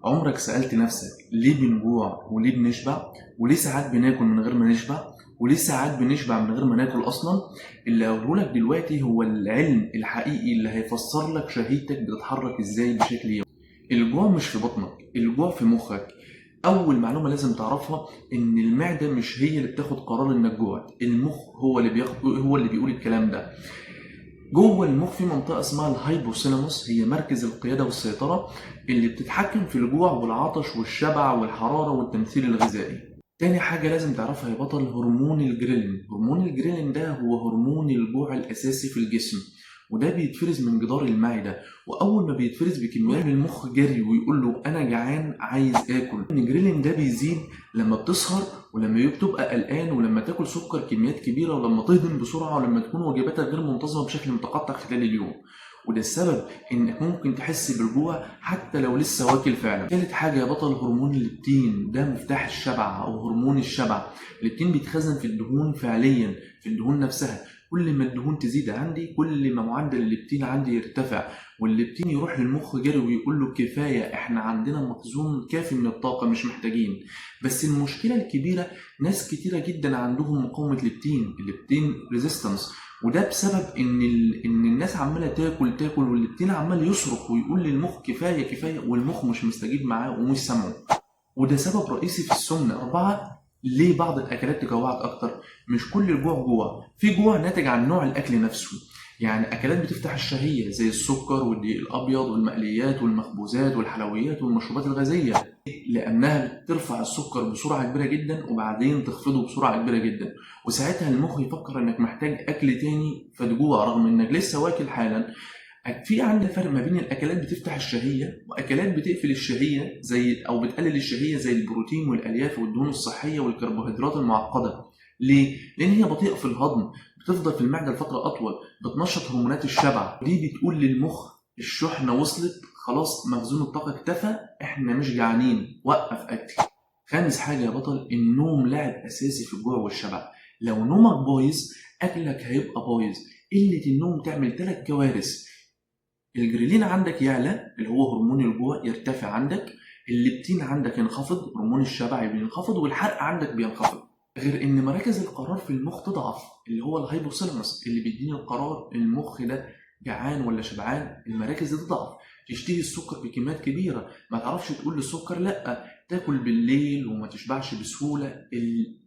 عمرك سألت نفسك ليه بنجوع وليه بنشبع؟ وليه ساعات بناكل من غير ما نشبع؟ وليه ساعات بنشبع من غير ما ناكل أصلا؟ اللي هقوله لك دلوقتي هو العلم الحقيقي اللي هيفسر لك شهيتك بتتحرك ازاي بشكل يومي. الجوع مش في بطنك، الجوع في مخك. أول معلومة لازم تعرفها إن المعدة مش هي اللي بتاخد قرار إنك جوعت، المخ هو اللي بياخد، هو اللي بيقول الكلام ده. جوه المخ في منطقة اسمها ال hypothalamus، هي مركز القيادة والسيطرة اللي بتتحكم في الجوع والعطش والشبع والحرارة والتمثيل الغذائي. تاني حاجة لازم تعرفها يا بطل، هرمون الجريلين. هرمون الجريلين ده هو هرمون الجوع الأساسي في الجسم، وده بيتفرز من جدار المعدة، وأول ما بيتفرز بكميات المخ جري ويقول له أنا جعان عايز آكل. الجريلين ده بيزيد لما بتسهر، ولما بتبقى قلقان، ولما تاكل سكر كميات كبيرة، ولما تهضم بسرعة، ولما تكون وجباتك غير منتظمة بشكل متقطع خلال اليوم. وده السبب انك ممكن تحس بالجوع حتى لو لسه واكل فعلا. ثالث حاجة يا بطل، هرمون الليبتين، ده مفتاح الشبع او هرمون الشبع. الليبتين بيتخزن في الدهون فعليا، في الدهون نفسها. كل ما الدهون تزيد عندي كل ما معدل الليبتين عندي يرتفع، والليبتين يروح للمخ جري ويقول له كفاية، احنا عندنا مخزون كافي من الطاقة مش محتاجين. بس المشكلة الكبيرة ناس كتيرة جدا عندهم مقاومة ليبتين، ال leptin resistance، وده بسبب ان الناس عماله تاكل تاكل، والليبتين عمال يصرخ ويقول للمخ كفاية كفاية، والمخ مش مستجيب معاه ومش سامعه، وده سبب رئيسي في السمنة. 4، ليه بعض الاكلات تجوعك اكتر؟ مش كل الجوع جوع، في جوع ناتج عن نوع الاكل نفسه. يعني اكلات بتفتح الشهية زي السكر والدقيق الابيض والمقليات والمخبوزات والحلويات والمشروبات الغازية، لانها بترفع السكر بسرعة كبيرة جدا وبعدين تخفضه بسرعة كبيرة جدا، وساعتها المخ يفكر انك محتاج اكل تاني فتجوع رغم انك لسه واكل حالا. في عندنا فرق ما بين الاكلات بتفتح الشهية واكلات بتقفل الشهية زي او بتقلل الشهية، زي البروتين والالياف والدهون الصحية والكربوهيدرات المعقدة. ليه؟ لان هي بطيئه في الهضم، بتفضل في المعدة لفترة اطول، بتنشط هرمونات الشبع، دي بتقول للمخ الشحنة وصلت خلاص، مخزون الطاقة اكتفى، احنا مش جعانين، وقف اكل. خامس حاجة يا بطل، النوم لاعب اساسي في الجوع والشبع. لو نومك بايظ اكلك هيبقى بايظ. قلة النوم تعمل 3 كوارث: الجريلين عندك يعلى اللي هو هرمون الجوع يرتفع عندك، الليبتين عندك ينخفض هرمون الشبع بينخفض، والحرق عندك بينخفض. غير ان مراكز القرار في المخ تضعف، اللي هو ال hypothalamus اللي بيديني القرار المخ ده جعان ولا شبعان، المراكز دي تضعف، تشتهي السكر بكميات كبيرة، ما تعرفش تقول للسكر لا، تاكل بالليل وما تشبعش بسهولة.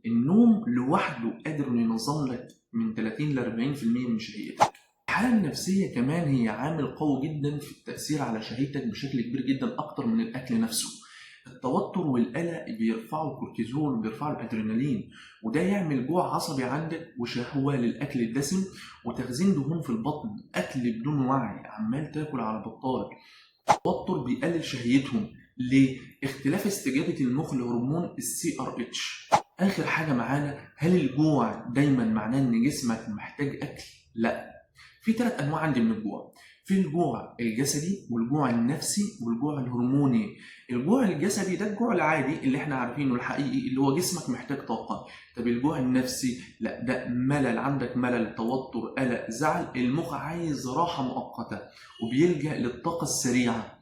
النوم لوحده قادر انه ينظم لك من 30 ل 40% من شهيتك. الحالة النفسية كمان هي عامل قوي جدا في التأثير على شهيتك بشكل كبير جدا أكتر من الأكل نفسه. التوتر والقلق بيرفعوا الكورتيزول وبيرفعوا الأدرينالين، وده يعمل جوع عصبي عندك وشهوة للأكل الدسم وتخزين دهون في البطن، أكل بدون وعي، عمال تاكل على بطال. التوتر بيقلل شهيتهم. ليه؟ اختلاف استجابة المخ لهرمون ال CRH. آخر حاجة معانا، هل الجوع دايما معناه إن جسمك محتاج أكل؟ لا. في 3 أنواع عندي من الجوع: في الجوع الجسدي والجوع النفسي والجوع الهرموني. الجوع الجسدي ده الجوع العادي اللي احنا عارفينه الحقيقي، اللي هو جسمك محتاج طاقة. طب الجوع النفسي لا، ده ملل، عندك ملل، توتر، قلق، زعل، المخ عايز راحة مؤقتة وبيلجأ للطاقة السريعة.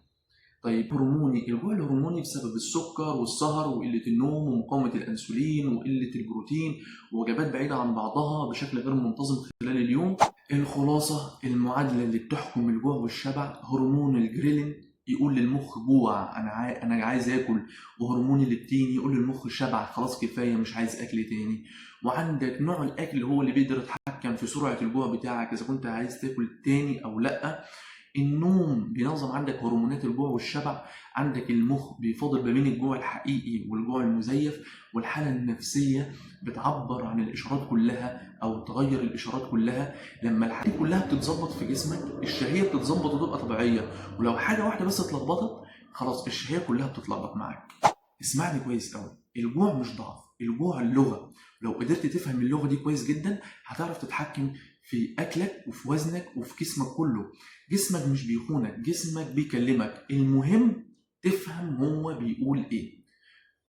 طيب هرموني، الجوع الهرموني بسبب السكر والسهر وقلة النوم ومقاومة الأنسولين وقلة البروتين ووجبات بعيدة عن بعضها بشكل غير منتظم خلال اليوم. الخلاصة، المعادلة اللي بتحكم الجوع والشبع، هرمون الجريلين يقول للمخ جوع، أنا عايز آكل، وهرمون الليبتين يقول للمخ شبع، خلاص كفاية مش عايز أكل تاني. وعندك نوع الأكل هو اللي بيقدر يتحكم في سرعة الجوع بتاعك إذا كنت عايز تاكل تاني أو لأ. النوم بينظم عندك هرمونات الجوع والشبع، عندك المخ بيفاضل ما بين الجوع الحقيقي والجوع المزيف، والحالة النفسية بتعبر عن الإشارات كلها أو تغير الإشارات كلها. لما الحاجات كلها بتتظبط في جسمك الشهية بتتظبط وتبقى طبيعية، ولو حاجة واحدة بس اتلخبطت خلاص الشهية كلها بتتلخبط معاك. اسمعني كويس قوي، الجوع مش ضعف، الجوع اللغة. لو قدرت تفهم اللغة دي كويس جدا هتعرف تتحكم في أكلك وفي وزنك وفي جسمك كله. جسمك مش بيخونك، جسمك بيكلمك، المهم تفهم هو بيقول إيه.